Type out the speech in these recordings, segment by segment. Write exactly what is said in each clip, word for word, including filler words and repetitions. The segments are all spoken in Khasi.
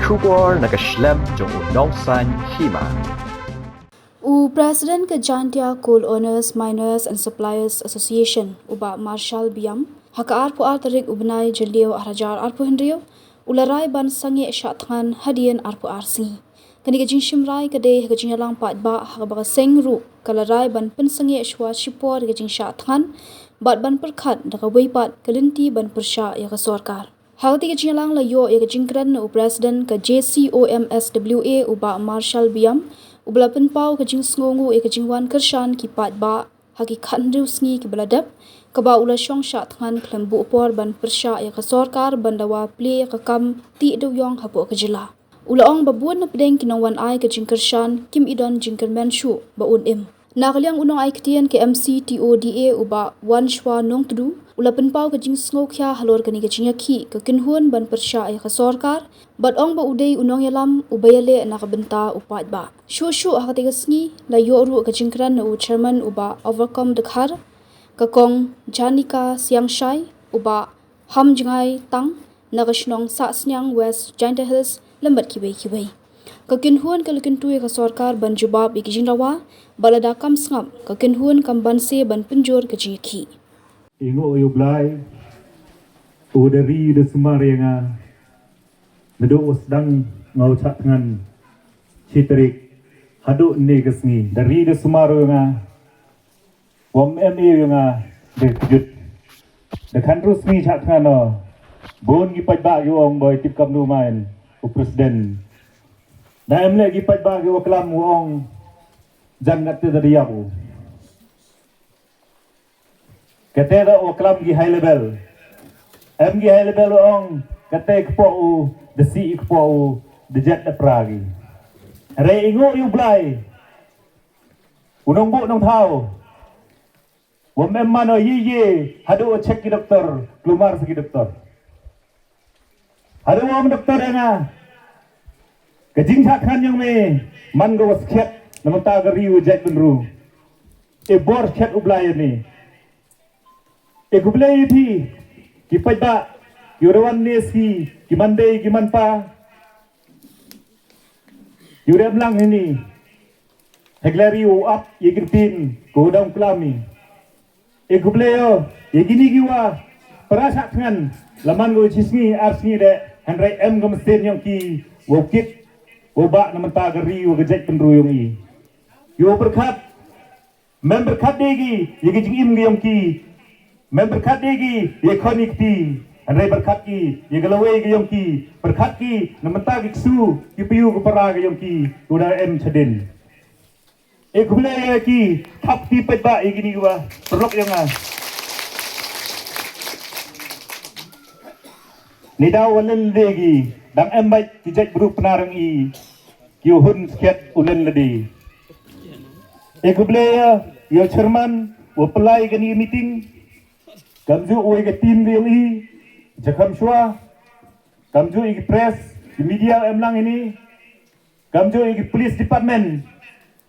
Khubor na ka shlem jong u Nongsaiñ Hima. U President ka Jaintia Coal Owners, Miners and Suppliers Association, u Bah Marshal Biam, ha ka arphew ar tarik u bnai Jylliew arhajar arphew hynriew, u la rai ban sangeh shah thngan hadien arphew ar sngi. Kane ka jingshim rai ka dei ha ka jingïalang paidbah ha kaba ka seng ruh ka la rai ban pynsangeh shuwa shipor ïa ka jingshah thngan bad ban pyrkhat da kawei pat ka lynti ban pyrshah ïa ka sorkar. Ha katei ka jingïalang la ïoh ïa ka jingkren na u President ka J C O M S W A, u Bah Marshal Biam, uba la pynpaw ka jingsngewnguh ïa ka jingwan kyrshan ki paidbah ha ki khathynriew sngi kiba la dep, kaba u la shong shah thngan khlem buh por ban pyrshah ïa ka sorkar ban dawa plie ïa ka kam tih dewïong hapoh ka jylla. U la ong ba bun na pdeng ki nongwan ai ka jingkyrshan kim i don jingkyrmen shuh ba un im. Na ka liang u nongai ktien ka M C T O D A, u Bah Wanshwa Nongtdu, u la pynpaw ka jingsngewkhia halor kane ka jingïakhih ka kynhun ban pyrshah ïa ka sorkar, bad ong ba u dei u nongïalam uba ïaleh na ka bynta u paidbah. Shuh shuh ha katei ka sngi la ïoh ruh ka jingkren na u Chairman, u Bah Overcome Dkhar, ka Kong Janika Siangshai, u Bah Hamjngai Tang na ka shnong Sahsniang, West Jaintia Hills, lem bad kiwei kiwei. Ka kynhun ka la kyntu ïa ka sorkar ban jubab ïa ki jingdawa bad lada kam sngap, ka kynhun kam banse ban pynjur ka jingïakhih. Ïnguh ïa u Blai, u da ri da sumar ïa nga naduh u sdang nga u shah thngan shi tarik haduh ne ka sngi, da ri da sumar ïa nga. Wam em ïa nga da kjut. Da khandru sngi shah thngan o. Bun ki paidbah ki ong boi tip kam du main u President. Da em leh ki paidbah ki wa klam wa ong jan kate da diap u. Kate da wa klam ki high level. Em ki high level wa ong kate kpoh u da si kpoh u da jet da pra ki. Re ingo yu Blai. U nongbuh nongthaw. Wam em mano ye ye haduh u check ki doktor, klumar sa ki doktor. Haduh wam doktor ïa nga. Ka jingshah thngan yong me man ka wa skhet na mynta ka ri u jait bynru. E bor skhet u Blai ïa me. E khublei ïa phi ki paidbah ki wa da wan ne ski ki man dei ki man pa. Yu rem lang hini. Heglari u ap ïa ki rutin ko dang klami. E khublei ïa kini ki wa para shah thngan laman ko chisngi ar sngi de hynrei em ka mesen yong ki wa kit wa ba na mynta ka ri wa ka jait pynru yong i. Yu pyrkhat Mem pyrkhat de ki ïa ki jingim ki yong ki. Mem pyrkhat de ki ïa khon ïa kti. Hynrei pyrkhat ki ïa ka lawei ki yong ki. Pyrkhat ki na mynta ki ksu ki pyu ki para ki yong ki. Ki da em chadin. E khublei ïa ki thap ti peit ba ïa kini ki wa pyrlok yong nga. Ni daw wa len de ki dang em bait ki jait bru pnar yong i. Ki hun skhet u len lade. E khublei ïa u chairman wa pynlai kani meeting. Kamju u ïa ka team ka yong i. Jakham shwa. Kamju ïa ki press, ki media em lang ini. Kamju ïa ki police department.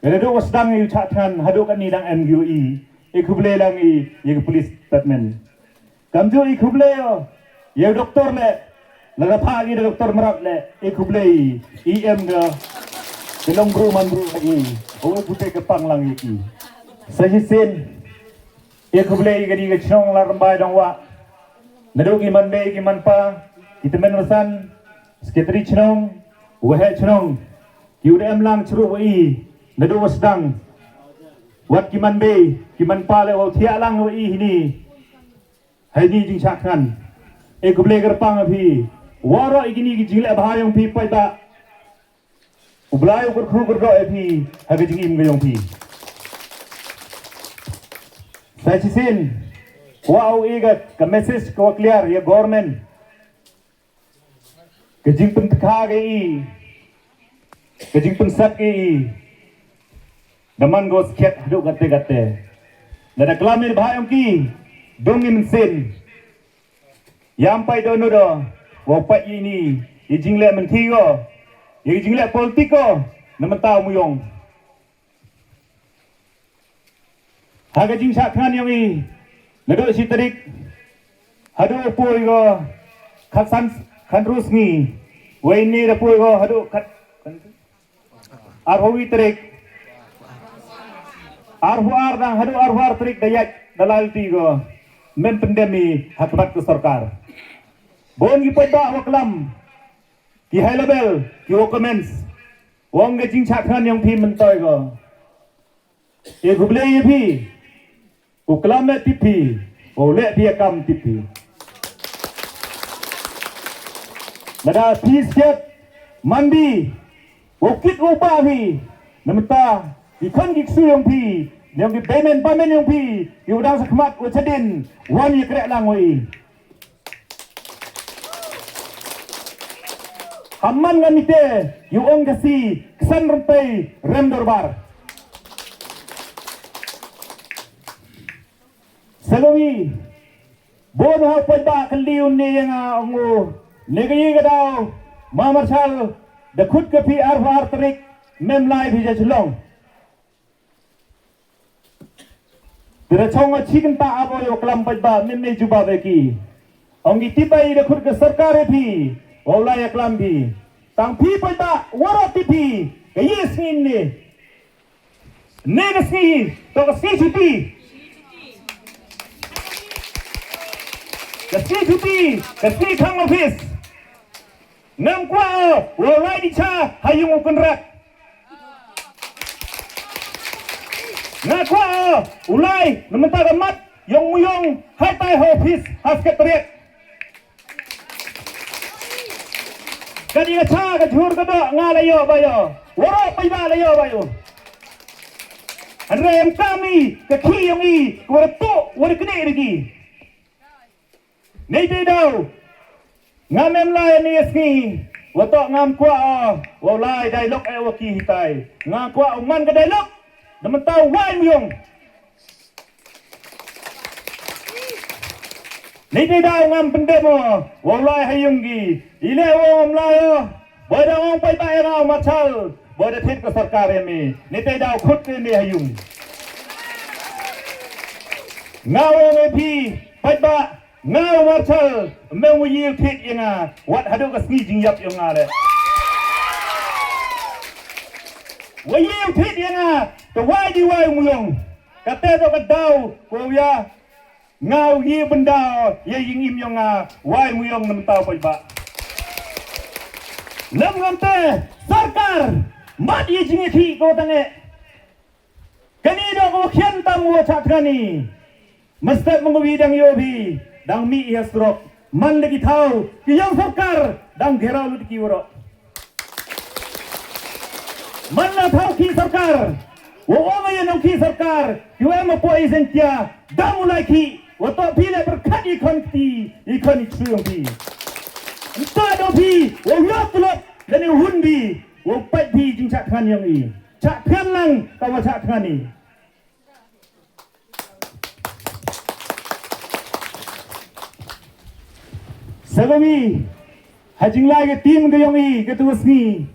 Ka dei wa sdang ïa u chah thngan haduh kani dang em ki u i. E khublei lang i ïa ki police department. Kamju i khublei ïa u doktor le. Lada pha i da doktor mrad le i khublei i em ga. Ka long bru man bru i. O bute ka pang lang i ki. Sa shisien i khublei i ka di ka chnong la rambai dong wa. Nadu ki man bei ki man pa ki temen rasan. Sekretari chnong. Wahe chnong. Ki u da em lang chru wa i. Nadu wa sdang. Wat ki man bei ki man pa le wa u thiah lang wa i hini. Hai ni jingshah thngan. E khublei kyrpang ïa phi. Waroh ïa kini ki jingleh bha yong phi paidbah. U Blai u kyrkhu kyrdoh ïa phi ha ka jingim ka yong phi. Sa shisien wa u ïa ka message ka wa clear ïa government. Ka jingpyntkha ka i ka jingpynsat ka i. Da man go skhet haduh kate kate. Lada klam i bha yong ki dung i mynsiem. Yam pai do no do wa pai i ni i jingleh mynthi go i jingleh politik go na mynta mu yong. Ha ka jingshah thngan yong i naduh shi tarik haduh poi go khatsan khanru sngi. Wei ni da poi ko haduh kat arphew tarik. Arphew ar dang haduh arphew ar tarik da ïaid da lai lynti ko. Mem pyndem i ha khmat ka sorkar. Bun ki paidbah wa klam. Ki high level, ki wa comments. Wong ka jingshah thngan yong phi myntoi ko. E khublei ïa phi. U klam leh tip phi. U leh phi ïa kam tip phi. Lada phi siat man phi. U kit u ba phi. Namta ki khon ki ksu yong phi. Yong ki bemen bamen yong phi. Ki u dang sa khmat u chadin. Wan ïa kreh lang u i. Haman nga mite, yu ong ka si, ksan rympei, rem dorbar. Salowi, bon ha poi ba ka liu ne yang a ong u, ne ka yi ka daw, ma marshal, da khut ka phi arphew ar tarik, mem lai phi ja Shillong. Tira chong a chicken ta abo yo klam paj ba min ne juba be ki. Ong ki tibai da khut ka sarkar e phi. Wa ulai ya klam phi. Tang phi paj ba wara ti phi. Ka yi sngi ni. Ne ka sngi. To ka sngi chuti. Ka sngi chuti. Ka sngi khang office. Ngam kwah o, u lai di cha, ha yung u kynrad. Nga kwah o, u lai, na mynta ka mat, yong mu yong, hai tai ha office, ha secretariat. Ka di ka cha, ka jhur ka dok, nga la yo ba yo. Waro pa ba la yo ba yo. Andre em kami, ka khi yong i, ka wara tu, wara kene lagi. Nei te daw. Nga mem lai ni sngi. Wa to ngam kwah o. Wa lai dialogue e wa ki hitai. Nga kwah u man ka dialogue. Na mynta wai myong. Nei te daw ngam pyndem o. Wa lai ha yung gi. Ile wa ngam lai o. Boi da ong pai ba era machal. Boi da thit ka sarkar em i. Ni te daw khut ke ni ha yung. Nga ong e phi, pai ba, nga machal, me u yi thit ya nga, wat hadu ka sngi jingyap ya nga le. Wa yi thit ya nga, te wai di wai mu yong. Kate to ka daw, ko ya, Nga u yi bynda ya jingim yong nga wai mu yong na mynta poi ba. Lem ngam te sarkar mat ya jingïakhih ko tang eh. Kani da ko khian tam wa chak kani. Mestet mengawi dang yo bi dang mi ya stroke. Man lagi thaw ki yong sarkar dang gherau lut ki warok. Man la thaw ki sarkar. Wa ong ya nong ki sarkar. Yu em apo i sentia. Dam u lai ki. Wa to phi le berkat i khon kti. I khon i ksu yong phi. Nta do phi. Wa u yap tulot. Dan i hun bi. Wa u pait phi jing chak khan yong i. Chak khan lang. Ka wa chak khan i. Sa kawei, ha jinglai ka team ka yong i, ka tu sngi.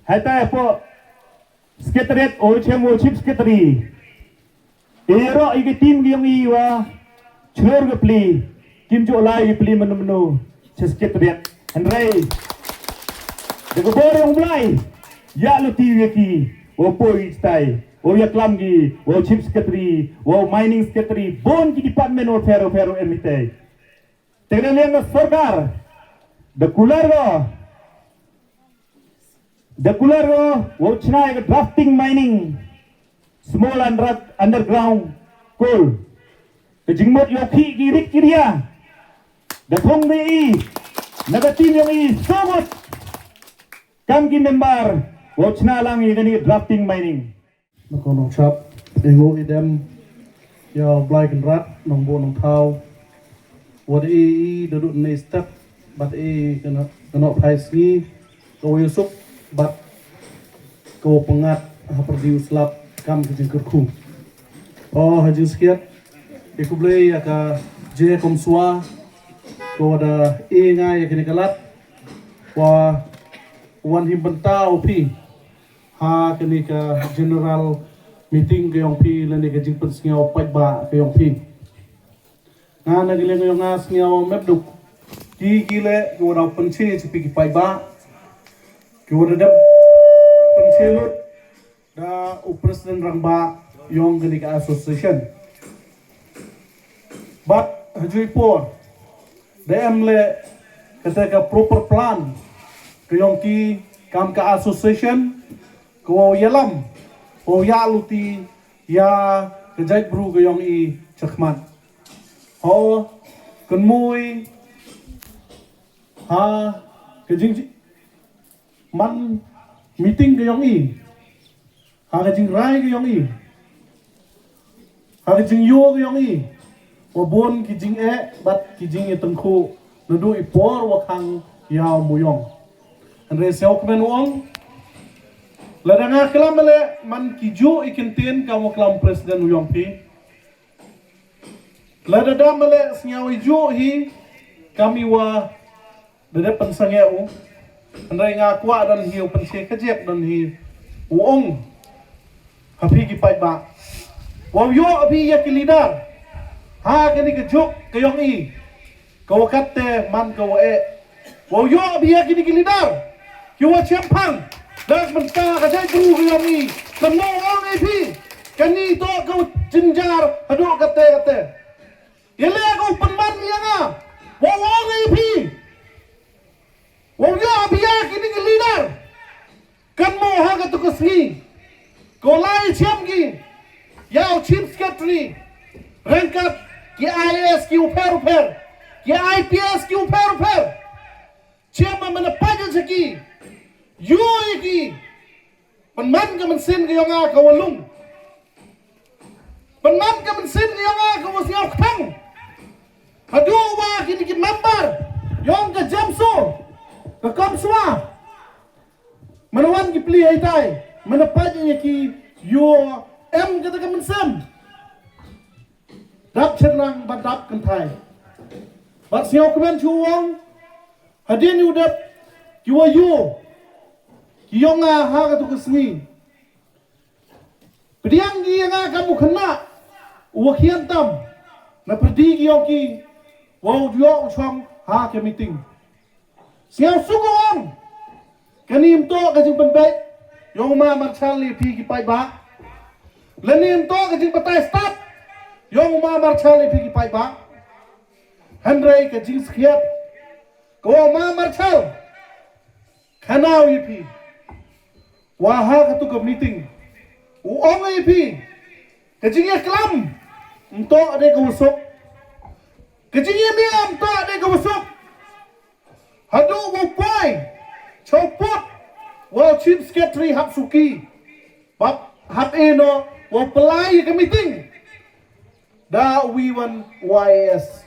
Hai ta po, secretariat, o chem, o chief secretary. E ro i ka team ka yong i wa, chlor ka pli, kim jo lai ka pli menu menu. Sha secretariat. Hynrei da ka bor yong Blai. Ya luti weki. Wa poi stai. Wa ya klam gi. Wa chief secretary. Wa mining secretary. Bon ki department wa phero phero em itai. Te da liang ka sorkar. Da kular go. Da kular go, wow chna ka drafting mining, small under, underground coal. Ka jingmut yow ki ki rik ki ria. Da thong de i, na ka team yong i, so mut. Kam ki member, wow chna lang i kani drafting mining. Na ko nong chap, i ngu i dem, ya Blai Kynrad, nong bu nong thaw. Wat i i da dut nei step, bat i kena, kena phai sngi, ko wa yusuk, bat ko wa pengat, ha perdi u slap, kam ka jingkyrkhu. O, ha jingskiat, i kublei ya ka je kom swa, ko wa da i ngai ya kini kalat, wa wan him benta u pi, ha kani ka general meeting ka yong phi lane ka jingpynsngew paidbah ka yong phi. Nga na ka liang yong nga sngew mepduk. Ki ki le ki wa daw pynche chi pi ki paidbah. Ki wa da dep pynche lut da u president rangbah yong kani ka association. But hajui por da em le kata ka proper plan ka yong ki kam ka association ka wa yalam wa ya luti ya ka jait bru ka yong i chakmat. Ho, kan mui ha ka jing man meeting ka yong i, ha ka jingrai ka yong i, ha ka jingyo ka yong i, wa bun ki jing eh bat ki jing i tengku nadu i por wa khang ya mu yong. Andre seo kmen wong. Lada nga kelam le man ki ju i kintin ka wa kelam president u yong pi. Lada dam le sngew i ju hi kami wa da dep pynsange u. Hynrei nga kwah don hi u pynche kajek don hi u ong ha pi ki paidbah. Wa u yo pi ya ki leader ha kani ka juk ka yong i ka wa kat te man ka wa e. Wa u yo pi ya kini ki leader ki wa chempang da mynta ka jai bru ka yong i. Kan mo ong i pi kani to ka jinjar hadu kate kate. Yale ka u pynman ya nga. Wa u ong i pi wa u yo pi ya kini ki leader. Kan mo ha ka tu ka sngi ko lai chem ki ya u chief secretary rengkat ki I A S ki u pher u pher ki I P S ki u pher u pher. Chem ma mana paja chaki yu i ki pynman ka mynsin ka yong a ka walung. Pynman ka mynsin ka yong a ka wasiaw kthang. Hadu wa kini ki member yong ka jamso ka komswa. Mana wan ki pli hai tai mana paj ya ki yu em kata ka mynsiem. Dap chyrnang ba dap kynthai. Bat siaw kmen chu wong hadien yu dep ki wa yu ki yong a ha ka tu ka sngi. Pdiang ki ya nga ka mu khynnah u wa khian tam na pyrdi ki yong ki wa u diok u chong ha ka meeting. Siaw su ko ong kani mto ka jingpynbeit yong ma marchal li pi ki paidbah. Lani mto ka jingpatai stad yong ma marchal li pi ki paidbah. Hynrei ka jingskhiat ko ma marchal. Kanaw i pi wa ha ka tu ka meeting u ong i pi ka jingïaklam mto de ka usuk. Ka jingïamia mto de ka usuk. Hadu wa poi chopot wa chief secretary hap suki bab hap eno wa pelai ka meeting. Da wi wan Y S.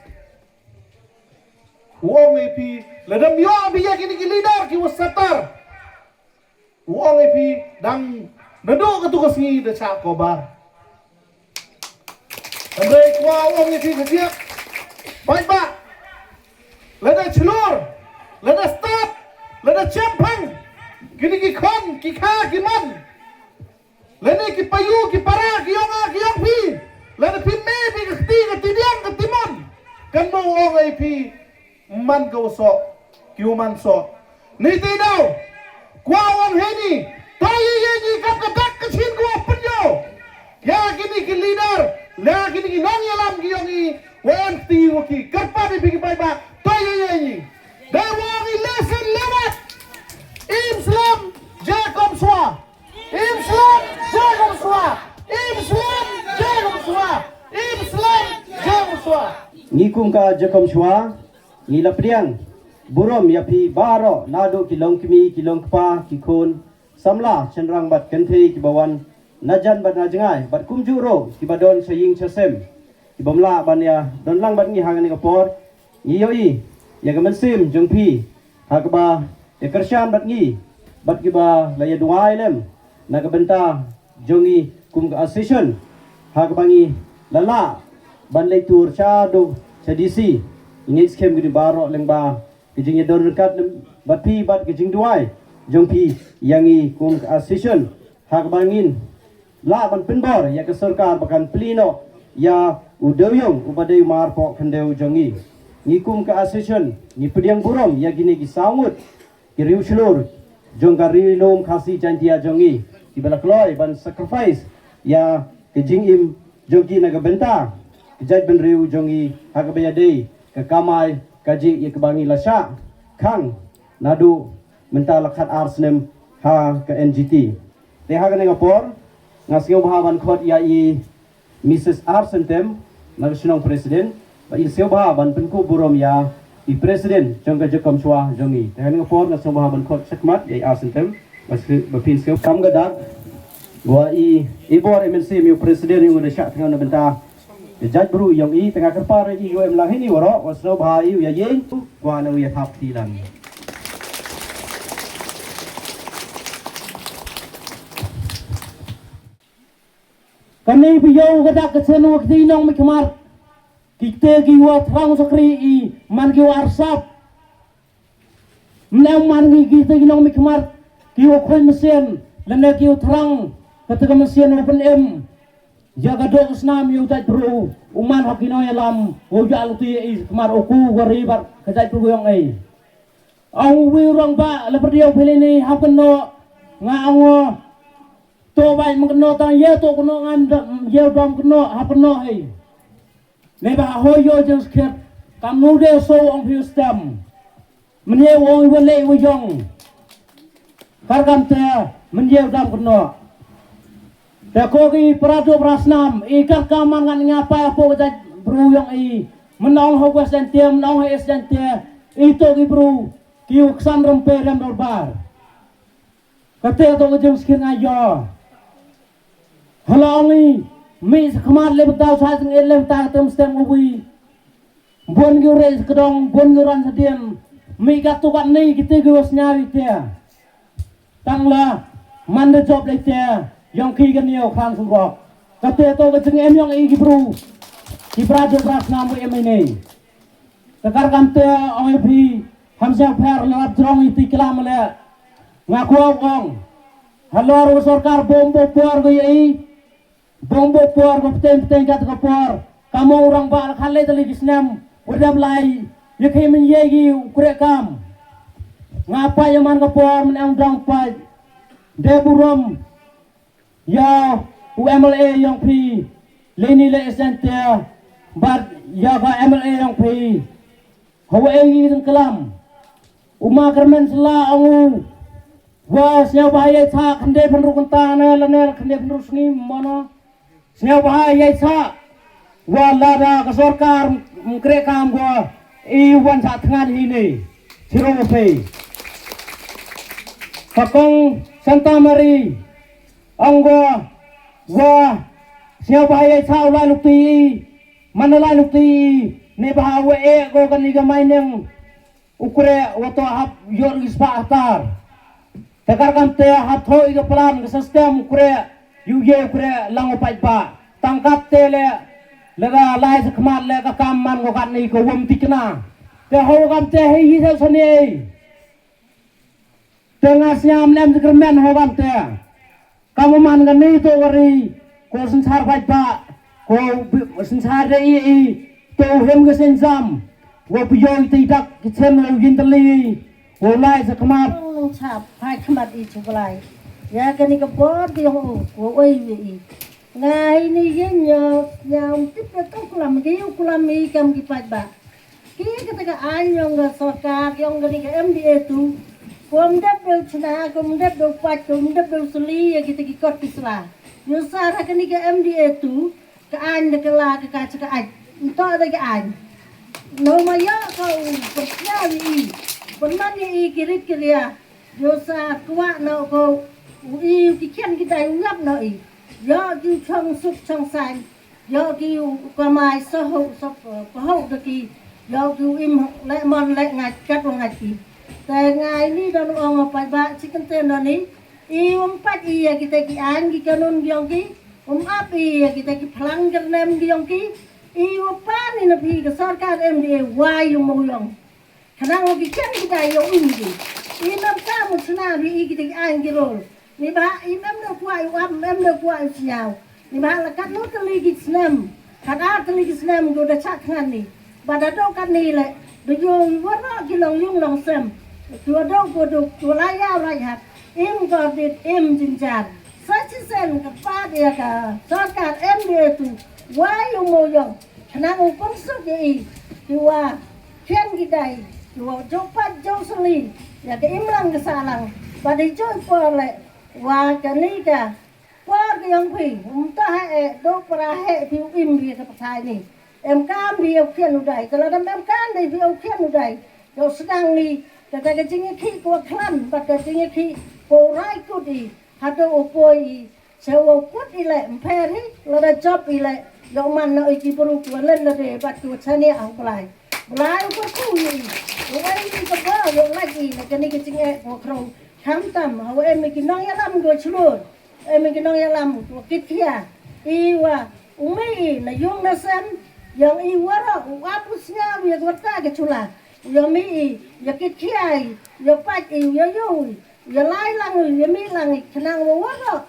Wong A P ladam yo bi ya kini ki leader ki wasatar. Wong A P dang nado ka tu ka sngi da cha ko bar. Andre kwa wong A P ka dia. Bai ba. Lada chlor, lada stad, lada chempang. Kini ki khon ki kha ki man. Lane ki payu ki para ki yong a ki yong phi. Lane phi me phi ka kti ka tidiang ka timon. Kan mo ong ai phi man ka uso ki uman so. Ni te dau kwa ong heni. Ta ye ye ni kap ka dak ka chin kwa pun yo. Ya kini ki leader, ya kini ki nong yalam ki yong i. Wa em kti wa ki karpa ni phi ki pai ba. Ta ye ye ni. Dai wa ni lesen lewat. Im slam Jacob Swa. Im slem Jacob Swa. Im slem Jacob Swa. Im slem Jacob Swa. Ngi kum ka Jacob Swa ngi la pdiang burom ïa phi baroh naduh ki longkmie ki longkpa ki khun samla shynrang bad kynthei kiba wan na jan bad na jngai bad kumjuh ruh kiba don sha ïing sha sem. Ki bym lah ban ïa don lang bad ngi ha kane ka por. Ngi ïohi ïa ka mynsiem jong phi ha kaba ïa kyrshan bad ngi bad kiba la ïa duwai lem na ka bynta jong ngi kum ka association ha kaba ngi la lah ban leit tur sha duk sha D C. Ngi skhem ki baroh lyngba ka jingïadon ryngkat bad phi bad ka jingduwai jong phi ïa ngi kum ka association ha kaba ngin lah ban pynbor ïa ka sorkar ba kan plie noh ïa u dewïong uba dei u marpoh khyndew jong ngi. Ngi kum ka association ngi pdiang burom ïa kine ki saw ngut ki riewshlur jong ka Ri Lum Khasi Jaiñtia jong ngi, kiba la kloi ban sacrifice ïa ka jingim jong ki na ka bynta ka jaitbynriew jong ngi, ha kaba ïadei ka kamai kajih ïa kaba ngi la shah khang naduh mynta la khatar snem ha ka N G T. Te ha kane ka por nga sngewbha ban khot ïa i Mrs R Syntem, na ka shnong President, ba i sngewbha ban pynkup burom ïa i President jong ka Jingkhot Shuwa jong ngi. Te ha kane ka por nga sngewbha ban khot shakhmat ïa i R Syntem, ba sngewbha, ba phin sngewbha. Kam ka dak, wa i, i bor M N C, mi u President, ïa u da shah tnga na bynta ka jaitbru jong i, tnga kyrpad ïa i, u em lang hini waroh, wa sngewbha i u ïa ïeng, wa na u ïa thap ti lang. Kane phi ïoh ka dak ka chen wa kti nong mi khmat. Kite ki wa thrang sakri i man ki wa arsap. Mnang man ki kite ki nong mi khmat ki wa khoi mesin lane ki wa thrang kata ka mesin wa pynim. Ïa ka dok snam ïa u jait bru u man ha ki nong ïalam wa u ïa luti i khmat u ku wa ri bar ka jait bru yong ei. Ong wi rong ba la perdiau phi lini hap keno nga ong. To bai mengkeno tang ye to keno ngan ye dom keno hap keno hei. Nei ba ho yo jeng skhet kam nu de so ong phi stem. Men ye ong wi le wi jong. Kar kam te men ye dom keno. Te ko ki prado prasnam i kar kam man ngan nga pa po ka jait bru yong i. Men ong ho west jante men ong ho east jante i to ki bru ki u ksan rem pe rem dorbar. Kate to ka jeng skir nga yo. Hala ong i mi sa khmat le bata sa jeng le bata tem stem u wi. Bun ki u re sa kedong bun ki u ran sa dien. Mi ka tu kan ni kite ki u snya wi te. Tang la man da job le te yong ki ka niu khan sum rok. Kate to ka jeng em yong i ki bru. Ki bra jeng bra snam wi em i nei. Ka kar kam te ong i phi ham sa pher la rap jrong i ti klam le. Nga kwah ong halor u sorkar bom bo por ko i bom bo por ko pteng pteng kat ko por. Ka mo u rangbah la khan le tali ki snem u dam lai. Ye khi men ye ki u kre kam. Nga pa ye man ko por men ang dang pa de burom. Ïa u M L A yong phi leni le sente bad ïa ka M L A yong phi. Hawa ei i dang klam u ma Kyrmen Sla ong u wa sñiaw ba ïa sa khynde pynru kynta ne la ne khynde pynru sngi mono sñiaw ba ïa sa wa lada ka sorkar mkre kam ko i wan sa thngan hi ne siro phi. Ka kong Santa Maria ong ko wa sñiaw ba ïa sa u lai lukti i man lai lukti i ne ba wa e ko kani ka mai neng. U kre wa to hap yor ki spah hatar. Te kar kam te hap tho i ka plan ka system u kre yu ye u kre lang u paidbah. Tang kat te le le ka lai sa khmat le ka kam man ko kat ni ko wam tikna. Te ho kam te hei hi sa sani. Te nga sñiam lem sa kyrmen ho kam te. Ka mo man ka ni to wari ko synsar bhai ba ko synsar de i i to hem ka synsam. Wo pyo i te dak ki chen wo yin tali wo lai sa kmat. Long chap phai khmat i chublai. Ya ka ni ka bor di ho wo oi wi i. Nga i ni yin ya ya um tip ka kulam ki kulam i kam ki pat ba. Ki kata ka aiñ yong ka sorkar yong kani ka M D A tu. Kum dep deu chna kum dep deu pach kum dep deu sli ya kita ki kot ki sla. Yo sar ha kani ka M D A tu ka aiñ da ka la ka ka chaka aiñ. Nto da ka aiñ. No ma ya ka u persia ni i perman ni i kirit kiria. Yo sar kwa no ko u i ki kian kita u ngap no i. Yo ki chong suk chong sain. Yo ki u kamai soho so paho da ki yo ki u im le mon le ngat kat u ngat ki. Te ngai ni don ong pai ba chicken ten don ni i um pat i ya kita ki an ki kanun yong ki um ap i ya kita ki phalang kernem yong ki i u pan ni na phi ka sorkar M D A wai yung mo yong. Khnang ki kem ki dai ïa u ïing ki. I nam ka mu sna bi i ki dei ai ki rol. Ni ba i mem da kwai u am mem da kwai u siaw. Ni ba la kat no tali ki snem. Kat ar tali ki snem do da chak ngan ni. Bad haduh katne leh, da ïoh waroh ki long ïung long sem, ki wa duk wa duk, ki wa la ïaw rajhat, im gordit, im jynjar. Sa shisien kyrpad ïa ka sorkar M D A two Y u Mawiong, khnang u pynsuk ïa i, ki wa khian ki dai, ki wa jop pat jop suli ïa ka imlang ka sahlang. Bad i jop por leh, wa kane ka por ka ïong phi, um ta ha e, duk para he phi u im ïa ka pyrthei ni. Em kam phi u khian u dai, ka la dang em kam dei phi u khian u dai. Ïoh sdang ni, kata ka jingïakhih ko khlan, bad ka jingïakhih ko rai kut i, haduh u poi i, sa u kut i leh, mpher hi, lada jop i leh, ïoh man noh i ki bru ko len lade, bad ko chania ang Blai. Blai u kyrkhu i, u ai i ka ba, ïoh lait i, na kane ka jingeh ko khrong, khamtam, ha u em i ki nongïalam ko chlur. Em i ki nongïalam, u kit khia. I wa, u mih i, na ïung na sem, ïong i waroh, u ap u sñiaw, ïa ka warta ka chula. Ïong mih i, ïa kit khia i, ïa pait i, ïa ïoh i, ïa lai lang i, ïa mih lang i, khnang wa waroh.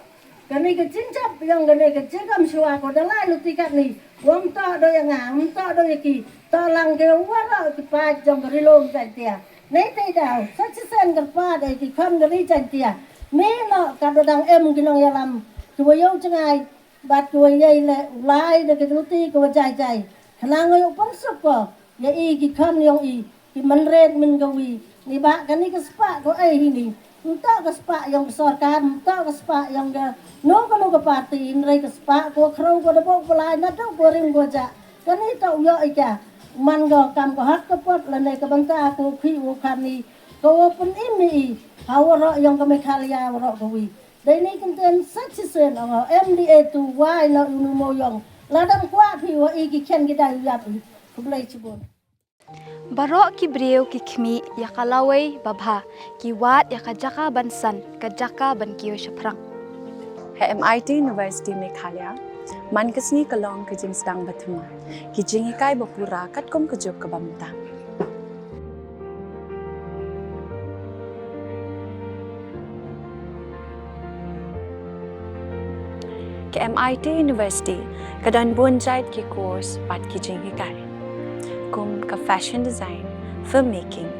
Kane ka jingjop, ïong kane ka jingkam shwa ko da lai luti katni. Wam to do ïa nga, wam to do ïa ki. To lang ke waroh ki pait jong ka rilum Jaiñtia. Nei te daw, sa shisien kyrpad ïa ki khon ka ri Jaiñtia. Mih noh ka da dang em ki nongïalam. Ki wa ïoh jngai, bad ki wa ïai leh u lai da ka jingluti ki wa jai jai. Khnang ïoh pynsuk ko, ïa i ki khon ïong i, ki mynret mynkawi. Ni ba kani ka spah ko ai hi ni. Ym to ka spah ïong ka sorkar, ym to ka spah ïong ka no ka no ka parti, hynrei ka spah ko khrau ko da bok Blai naduh ko rim ko ja. Kani to u ïoh i ka. Man ko kam ko hak ka pot lane ka bynta ko khi u khani. Ko wa pynim i, ha waroh ïong ka Meghalaya waroh kawi. Dei ni kyntien sa shisien ong M D A two Y na u nu Mawiong. Lada ym kwah phi wa i ki khian ki dai u ïap i. Khublei chibun. Baroh ki briew ki khmih ïa ka lawei babha, ki wad ïa ka jaka ban san, ka jaka ban kiew shaphrang. Ha M I T University Meghalaya, man ka sngi ka long ka jingsdang ba thymmai, ki jinghikai ba pura katkum ka juk kaba mynta. Ka M I T University ka don bun jait ki course bad ki jinghikai, kum ka fashion design, filmmaking,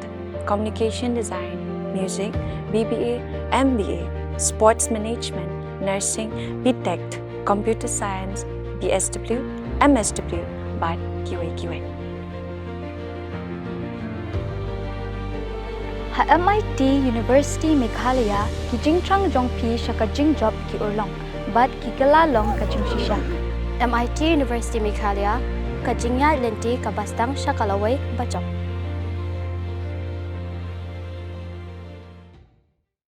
communication design, music, B B A, M B A, sports management, nursing, B Tech, computer science, B S W, M S W, bad kiwei kiwei. Ha M I T University Meghalaya, ki jingthrang jong phi sha ka jingjop ki urlong bad ki kylla long ka jingshisha. M I T University Meghalaya, ka jingïaid lynti kaba sdang sha ka lawei bajop.